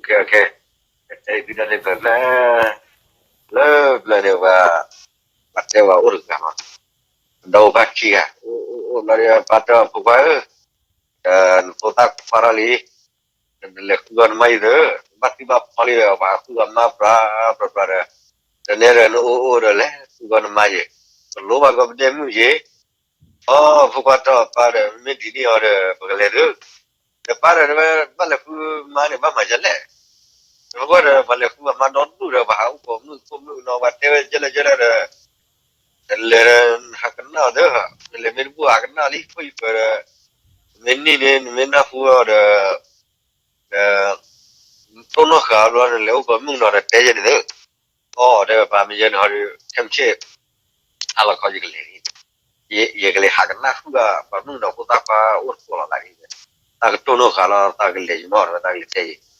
ကဲ ကဲ ကဲ ကဲ ကဲ လၢပျၢၤန့ၣ် ပှၤ ပှၤတဲဝဲအိၣ်တဂၤမး, ဒီးအိၣ်ဘၣ်ခံဂၤ, အိၣ်အိၣ်အိၣ်ဘျီဒီး ပၢ်တဲအီၤ ဖိခွါဧၢ, နဖိသၣ်ခွါထီၣ်လံ, နလဲၤဃုအီၤနမါယံၤသၢ, ဘၣ်သံဘၣ်ဖီလံဒီး ပှၤဃုအီၤမါပြးပြးပြးဒီး, တနံၤဒီးနအိၣ်အိၣ်ဒီးလဲၤဃုအီၤနမါယံၤ, တလိၣ်ဘၣ်ကီပဒဲမုၣ်ယံၤ, အိ ဖိခွါတဲအီၤ ပၢ်ဒီး မ့ၢ်ဒ်န့ၣ်အီၤဒီး ပကလဲၤသု, ဒီးပၢ်ဒီး တဝဲဘၣ်လဲၤဃုမါန့ၣ် ဘၣ်မၤဒ်လဲၣ်, ဒီးပှၤဒီး ပှၤလဲၤဃုအီၤမါဒီဒူၣ်ဒီး ပှၤဟးအိၣ်ကိးမုၣ်ကိးမုၣ်နီၤ ပှၤတဲဝဲကဲလဲၣ်ကဲလဲၣ်ဒီး နလဲၤဒီး နဟးကနၣ်အီၤသၢ, နလဲၤမ့ၢ်တဘူၣ်ဟးကနၣ်လံ ဖိယံၤဃၢၤဒီး, နမ့ၢ်နံၣ်န့ၣ် နမ့ၢ်နၢ်ဟူအီၤဒီး, ဒီး, တိၢ်နီၣ်ဃာ်အီၤဘျီ နလဲၤအိၣ်ကိးမုၣ်နီၤဒီး တဲယဲန့ၣ်သၢ, အိ တဲဝဲ ပၢ်မ့ၢ်ယဲန့ၣ်ဟီဒီး ခဲမုၢ်ဆ့ၣ် ဟါလီၤခီယကလဲၤန့ၣ်, ယကလဲၤဟးကနၣ်ဃုာ် ပှၤမုၣ်နီၤဖိသၣ်ခွါအိၣ်တကိးလိာ်သးန့ၣ်, တၢ်ကတိၢ်နီၣ်ဃာ်လီၤ တၢ်ကလဲၤယမီၢ်ဒီး တၢ်ကလဲၤတဲယံၤ ဘျီ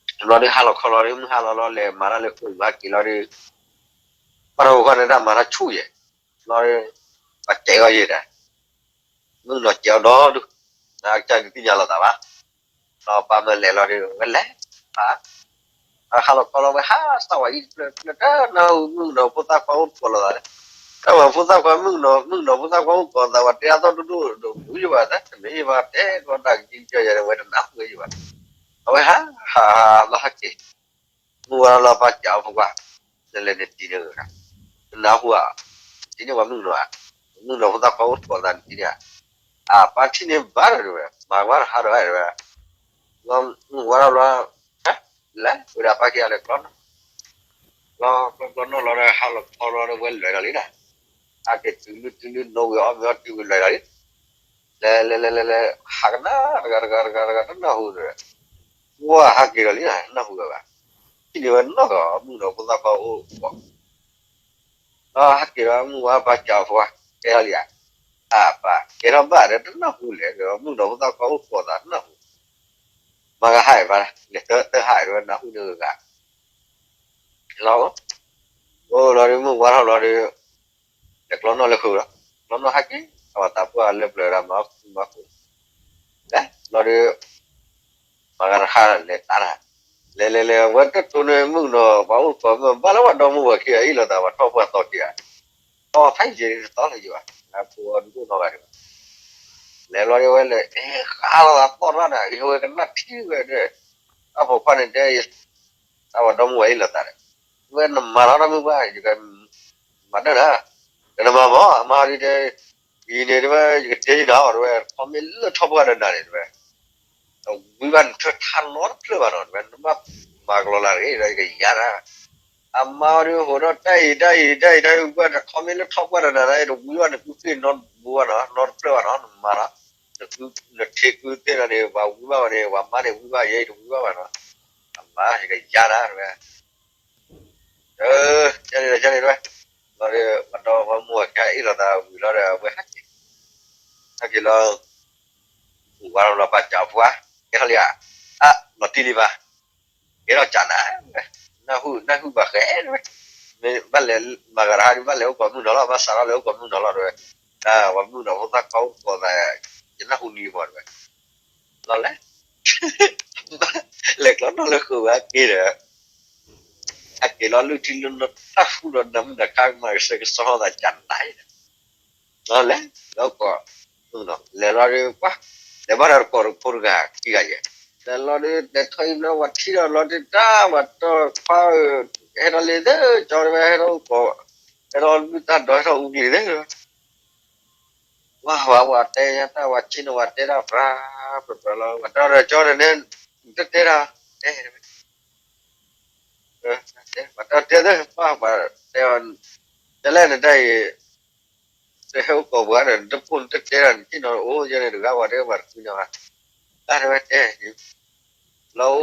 ဒီးဟါလီၤခီလီၤဒီး မုၢ်ဟါလီၤလီၤ လဲၤမၤတၢ်လၢဃိာ်ဘၣ်က့ၤလီၤဒီး, ဘၣ်ထီၣ်ဖိခွါန့ၣ် တၢ်မၤတၢ်ဆူၣ်ယဲၢ်, ဘျီဒီး, ပှၤစဲးအီၤယဲၢ်ဒီး, မုၣ်နီၤစဲးအီၤဒီဒူၣ်, နကစၢ်ဒုးသ့ၣ်ညါလိာ်သးဘၣ်, ဒီးပၢ်မၢလဲၤလီၤဒီး ဝဲလဲၤ, ပၢ် ဟါလီၤခီလီၤ ဝဲဟးစၢ်ဝဲအံၤ တဖျၢၣ်တဖျၢၣ်တၢ်နၢ်ဟူမုၣ်နီၤဖိသၣ်ခွါအိၣ်တကိးလိာ်သးန့ၣ်, တၢ်ဝဲဖိသၣ်ခွါမုၣ်နီၤ မုၣ်နီၤဖိသၣ်ခွါအိၣ်တကိးသး ပှၤတဲအါသီၣ်ဒိၣ်ဒိၣ်ဒီး ဝံၤယဘၣ် တမ့ၢ်ယဘၣ် တဲကီတၢ်ကကံကီယဲၢ် ဝဲတနၢ်ဟူဝဲယဘၣ်, အဝဲဟး, ဟး, ဟး, လီၤဟးက့ၤ, မုၢ်ဝါထီၣ်လီၤ ပၢ်စံးအီၤ ဖိခွါ, နလဲၤနတံၤန့ၣ်ဧါ, နနၢ်ဟူဧါ, တံၤန့ၣ်ပှၤမုၣ်နီၤဧါ, မုၣ်နီၤဖိသၣ်ခွါအိၣ်တကိးသးနတံၤန့ၣ်ဧါ, အပၢ်ထံၣ်န့ၢ်ဘၣ်ဒီးဝဲ မၤဝဲတဟးဒီးဝဲ, မုၢ်ဝါထီၣ်လီၤ, လဲၤဝဲဒၣ်ပၢ်ခံဂၤလဲၤကျီနီၣ်, ကျီ, ကျီ, ကျီနီၣ်လီၤဒီး ဟါလီၤခီလီၤဒီး ဝဲလဲၤဒီးလံဒၣ်, ဟးက့ၤတုၤလုၢ်တုၤလုၢ် နိဝံၤအီၣ်မ့ၤအီၣ်တုၤဝံၤလဲၤဒီးလံ, လဲၤ လဲၤ လဲၤ လဲၤ လဲၤ ဟးကနၣ် တဂၤ တဂၤ တဂၤ တဂၤ တနၢ်ဟူဒီး, ဝဲဟးက့ၤဒီးလံ နၢ်ဟူဝဲဘၣ်, ထံၣ်န့ၢ်ဝဲနီၢ်ကီၢ် မုၣ်နီၤဖိသၣ်ခွါအိၣ်တကိး ဒီးဟဲက့ၤဒီး မုၢ်ဝါပၢ်စံးအီၤ ဖိခွါ, ကဲထီၣ်လံဧါ, အပၢ် ကဲထီၣ်ဘၣ်ဒီး တနၢ်ဟူလဲၣ်ဒီး မုၣ်နီၤဖိသၣ်ခွါအိၣ်တကိးသး တနၢ်ဟူ, မၤကဟါအံၤဘၣ် လဲၤတၢ်ဟးအံၤဒီး နၢ်ဟူန့ၣ်ဂၤဂၤ, လီၤ, အိၣ်လီၤဒီး မုၢ်ဝါထီၣ်လီၤဒီး လဲၤကျီနီၣ်လၢဃုာ်လီၤ, ကျီနီၣ်ဟဲက့ၤ အဝဲသးပှၢ်လၢပျၢၤဒၣ်မၤအီၣ်မၤဃုာ်, လဲၤလီၤဒီး မၤဂၤတခါလဲၤတၢ်တၢ်, လဲၤလဲၤလဲၤ ဝဲတတိၤန့ၣ် မုၣ်ကနီၤ ပှၤအိၣ်တကိးမုၣ် ဘၣ်လၢပှၤဒီမါဝၤခံဂၤအံၤလိာ်သး ပှၤထီၣ်ပှၢ်သီခံဂၤ, အီၣ်ဖးယံာ်တသီလၢၤယဘၣ်, ဖိအီၤဒုးအိၣ်နီတဂၤဒံးဘၣ်, လဲၤလီၤဒီးဝဲလဲၤ အဲၣ်ဃးလိာ်သးသီၣ်တဘၣ်ဒီး အဝဲကနၣ်ထံဝဲဒီး, တၢ်ဖိခွါန့ၣ်တဲ တၢ်ပှၤဒီမါဝၤအံၤလိာ်သးဒီး, ဝဲနမၤလီၤတၢ်မုၢ်ပှၢ် ယက မၤဒၢၣ်နၤ, ဒီးနမၤမး အမၤဒ်တဲ, အံၤန့ၣ်တဲဝဲ ယကတဲယနၤအီၤတဲဝဲ ခီမ့ၢ်လၢထီၣ်ပှၢ်ဒီးနၤန့ၣ်တဲဝဲ, ဝံဘၣ်နထၢၣ်ထါနီတဖျၢၣ်ဘၣ်နီၤ တဲဝဲ နဘၣ်မၤကလီလၢ်တဂ့ၤဒီး ယကယၤနၤ, အမၤအီၤဒ်ဟိးဒီးတၢ်အံၤတၢ်အံၤတၢ်အံၤတၢ်အံၤ ပှၢ်တခီမ့ၢ်လၢထီၣ်ပှၢ်ဒီးနၤန့ၣ် တဝံဘၣ်နကူသ့ၣ်နီတဘိဘၣ်နီၤ နီတဖျၢၣ်ဘၣ်နီၤ နမၤနီၤ, နထ့ကူသ့ၣ်နီၤန့ၣ် ပှၤဝံဘၣ်ဝဲန့ၣ် ပှၤမါန့ၣ်ဝံဘၣ်ဝဲ ယဲအံၤတဝံဘၣ်ဘၣ်နီၤ, အမၤ ယကယၤနၤတဲဝဲ ကန့ၣ်ဒီးကန့ၣ်တဲဝဲ, လီၤဒီး ပှၤဒီမါဝၤခံဂၤအ့ၣ်လိာ်သးဝံၤလီၤဒီး အဝဲဟဲက့ၤ, ဟဲက့ၤလီၤ, ဝံၤဝါလီၤဘၣ်စံးဖိခွါ, ကဲထီၣ်လံဧါ, အါ လီၤတံၢ်လံဘၣ်, ကဲထီၣ်စံးနၤ, နၢ်ဟူ နၢ်ဟူဘၣ်ဃဲတဲဝဲ, မ့ၢ်ဘၣ်လဲၤမၤဂၤတဟါဒံး ဘၣ်လဲၤအိၣ်ကိးမုၣ်နီၤလီၤ ဘၣ်စးထီၣ်လဲၤအိၣ်ကိးမုၣ်နီၤလီၤတဲဝဲ, ပှၤမုၣ်နီၤဖိသၣ်ခွါအိၣ်ကိးသး, ယနၢ်ဟူန့ၢ်မးတဲဝဲ, လီၤလဲၣ် လဲၤကျီနီၣ်လၢဃုာ်ဝဲက့ၤဒီး, ဟဲက့ၤလီၤလုၢ်ထံလုၢ်နိ တၢ်ဃူဒီးနၢမုၢ်နၤခါ မၤကဆှဲကဆှီထီၣ်သးကနၤအံၤ, လီၤလဲၣ်, လၢကိး, လဲၤလီၤဒီးပှၤ, လဲၤဘၣ်ဒီးတကိးဖိတဂၤခံဂၤယဲၢ်, လဲၤလီၤဒီး လဲၤထီၣ်အံၤဘျီ ပှၤထံၣ်ဒီးလီၤဒုးတၢ် ပှၤတီခွါဧၢ, ဟဲထီၣ်လံသၢ ကၠီတဲဝဲ ဟဲထီၣ်အိၣ်ကိး, ဟဲထီၣ်လုၢ်တၢ်ဒီး ဟဲထီၣ်အူကလံၤသၢ ဝၤဝၤဝၤတဲညါတၢ် ဝၤဆ့ၣ်နီၤ ဝၤတဲတၢ်ပြးပြးပြးလီၤ ဝၤတဲဒီးကၠီန့ၣ်န့ၣ် တတဲတၢ်, တဲ, တဲ, တဲ, တဲ, တဲ, တဲလဲၣ်နတၢ်အံၤ, တဟဲအိၣ်ကိးပှၤဒီး နတဖိနတတဲတၢ် နဆ့ၣ်နီၤအိၣ်ယဲန့ၣ်တဂၤ ဝၤတဲပှၤတဃုန့ၣ်ဘၣ်, တၢ်တဲဝဲတဲ, လီၤအိၣ်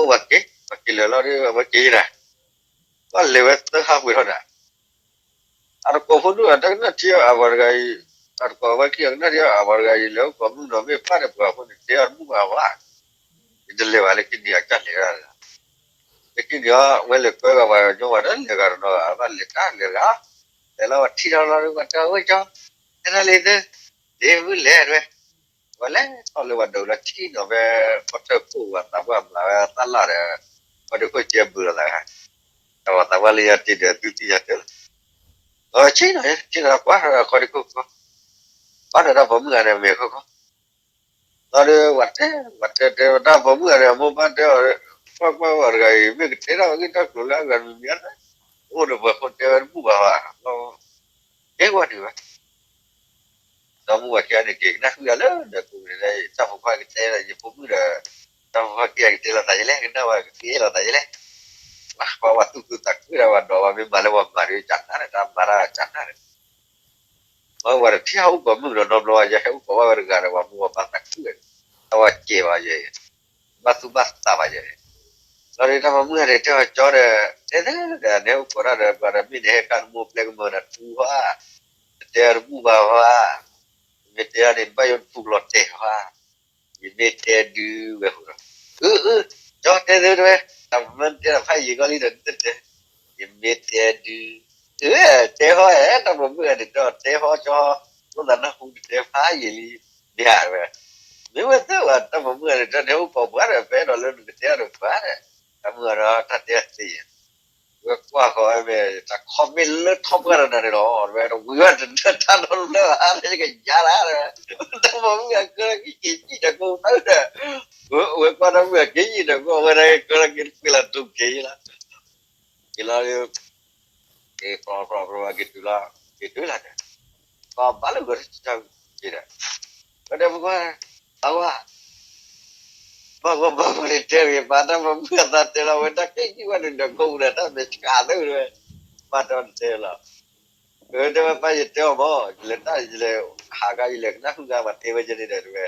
ဝၤက့ၤ, ဝၤက့ၤလၢာ်လီၤဒီး အဝဲက့ၤယဲဒၣ်, ဘၣ်လဲၤဝဲသၢဟးပှဲၤထီၣ်ဒၣ် အတကိးဖိဒိၣ် အတကနၣ်ထံအီၤအပှၤတဂၤအံၤ, အတကိးဝဲခံဂၤကနၣ်ထံအီၤအပှၤတဂၤအံၤ လဲၤအိၣ်ကိးမုၣ်နီၤ မ့ၢ်ပၢ်ဒီးပှၤဖိန့ၣ် တဲအီၤတမုာ်ဘၣ်ဘၣ်, ယတလဲၤဘၣ်လၢခံန့ၣ် အကၢ်လဲၤဒၣ်လၢ, လၢခံန့ၣ်အီၤ ဝဲလဲၤကွဲဂၤပှၤကညီဝဲဒီး လဲၤဂၤတနီၤဂၤ ဘၣ်လဲၤတၢ်လဲၤဂၤ, လဲၤလီၤဝဲထံၣ်ထီၣ်လီၤဒီး ပှၤတဲဝဲကၠီ, ဟဲထီၣ်လံသၢ, ဒ့မုၣ်လဲၤတဲဝဲ, ဝဲလဲၤထီၣ်လၢပှၤဒိးလီၤဆံနီၤဖဲ ကီၢ်ထၢၣ်ခိၣ်ဝဲသးပှၢ်မျးဝဲသၣ်လၣ်ဒီး ပှၤဒိးခိၣ်ကဲဘုးလီၤသးဂၤ, ဒီးပှၤသးပှၢ်လၢယၤတ့ၢ်ဒီးသုသံယၤတ့ၢ်လီၤ, ဒီးဆံနီၤဆံနီၤကွၢ်ဃီဒံခိၣ်ဃီ, ဘၣ်ဒီးတၢ်ပိာ်မုၣ်ဂၤန့ၣ်မ့ၢ်ခီခီ လီၤဒီး ပှၤတဲ ပှၤတဲတဲတၢ်ပိာ်မုၣ်ဂၤန့ၣ် အမိၢ်ပၢ်တဲအီၤ, ကွၢ်ကွၢ်ဝဲတဂၤအံၤ မ့ၢ်ကတဲတၢ်အဂ့ၢ်တၢ်ကျိၤလၢအဂၤမံၤမံၤ, အိၣ်ဒီးပှၤခိၣ်တဲဝဲတဘူၣ်ဘၣ်ဘၣ်, ကဲဝဲဒံးဘၣ်, ဒီးမုၢ်ဝၤခံဂၤန့ၣ် က့ၤကနၣ်ဃုာ်အလၢဒီးကိးန့ၣ် တၢ်ဖိခွါကတဲလီၤ ယဖိမုၣ်ဒီး တၢ်ဖိခွါခံဂၤကတဲလိာ်သးယလဲၣ် ကနၣ်ဝဲကကဲလိာ်သးယလဲၣ်, ပှၤသူၣ်ခုသးခုဒီးပှၤဒိးဝဲမ့ၢ်မၤလၢပှၤမၤဒီးကနၣ်ဒီး တၢ်မၤတၢ်ကနၣ်ဒီး မ့ၢ်ပှၤတထံၣ်ဟဲအိၣ်ကိးမုၣ်ကနီၤနီတဘျီဘၣ် ယဟဲအိၣ်ကိးဘၣ်ဝဲတဂၤဒီး ပှၤမုၢ်ပှၤပၢ်သးခုဒီး တၢ်ဝဲကဲဘၣ်ယဲ, ဘၣ်သူၣ်ဘၣ်သးဘၣ်ယဲ, လီၤဒီးတၢ်ပိာ်မုၣ်ဂၤန့ၣ် တဲအီၤကၠီဒီး တဲသ့ဒီး နဟဲအိၣ်ကိးတၢ်ဒီး ပှၤဒီးမ့ၢ်နဟဲကၣ်နမိၢ်ပျဲကမၢနၤထူဟါ, နတဲအီၤတဘူၣ်ဘၣ်ဟါ, နမ့ၢ်တဲအီၤန့ၣ် နဘၣ်ယိၣ်နထူကလီၤတဲာ်ဟါ ယမ့ၢ်တဲဒုးဝဲဃိဒီး, အၢ အၢ ကၠီတဲသ့တဲဝဲ, တၢ်ပမၢ်တဲတၢ်ဖးယံာ်ကီလံဒီး နတတဲ, ယမ့ၢ်တဲဒုး, အၢ တဲဟီဧဲ တၢ်ပိာ်မုၣ်ဂၤန့ၣ် တဲဟီကၠီ, အိၣ်သးနၢ်ဟူနတဲဖးယံာ်လံ, မ့ၢ်ဧါဝဲ, မ့ၢ်ဝဲသ့ဝဲ တၢ်ပိာ်မုၣ်ဂၤန့ၣ် တဲနဟဲအိၣ်ကိးပှၤဒီး ပအဲၣ်ဒိးလၢနကတဲအီၤဒီးပှၤဒီး, တၢ်မုၢ်ဂၤဒီး တၢ်တဲအီၤသ့ယဲ ဝဲကွၢ်ဃီဝဲမ့ၢ် တၢ်ခီမ့ၢ်လၢထီၣ်ပှၢ်ဒီးနၤန့ၣ်လီၤ, ဝဲတဝံၤဝဲတနၢ်တၢ်နီတဘျီဘၣ် ယကယါလၢ, တၢ်ပိာ်မုၣ်ဂၤကဲလၢက့ၤယံာ်တၢ်ကိးသၢဒီး, ဝဲကွၢ်တၢ်မုၢ်ဂၤက့ၤယံာ်တၢ်ကိး အဝဲဒၣ်ကဲလၢက့ၤတကွံလၢ်တူၢ်က့ၤယံာ်လီၤ, က့ၤလီၤ, က့ၤကျီကျီကျီက့ၤတုၤလီၤ, က့ၤတုၤလီၤဒီး, ကဘၣ်လၢဂီၤတက့ၤဒီး, ဝဲတဲပကွၢ်, အဝဲ ဘၣ်ဂီၢ်ဘၣ်ဂီၢ်န့ၣ်တဲဂ့ၤ ပှၤတၢ်ပိာ်မုၣ်အသးတဲလီၤဝဲ တၢ်က့ၤယံာ်ဝဲန့ၣ်ဒီး ကိးပူၤဒီးတၢ်မဲာ်ဆှးသ့ဝဲ, ဘၣ်တဲအီၤတတဲလီၤ, တဲဝဲပၢ်ယတဲအီၤမး ယလဲၤတၢ်ယလဲၤဟးဂၤ ယလဲၤကနၣ်ဃုာ်ဂၤပှၤတဲဝဲကဲန့ၣ်ဒီးတဲဝဲ,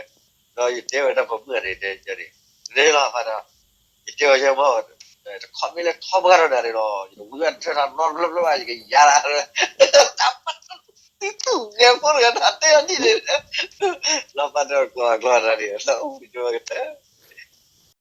ဒီးယတဲဝဲတၢ်ပိာ်မုၣ်ဂၤန့ၣ်တဲန့ၣ်, တန့ၣ်လီၤဖးဒီး, ယတဲဝဲယဲမး, တခီမ့ၢ်လၢထီၣ်ပှၢ်ဒီးနၤန့ၣ်လီၤ ယတဝံၤဘၣ်တထၢၣ်ထီၣ်နီတဘျီဘၣ် ယကယါလၢ, တၢ်ပာ် သုသူၣ်ဂဲၤဖိတဂၤတၢ်တဲအီၤဒ်န့ၣ်, လီၤဖးဒီးကျီကျီတၢ်န့ၣ် လီၤ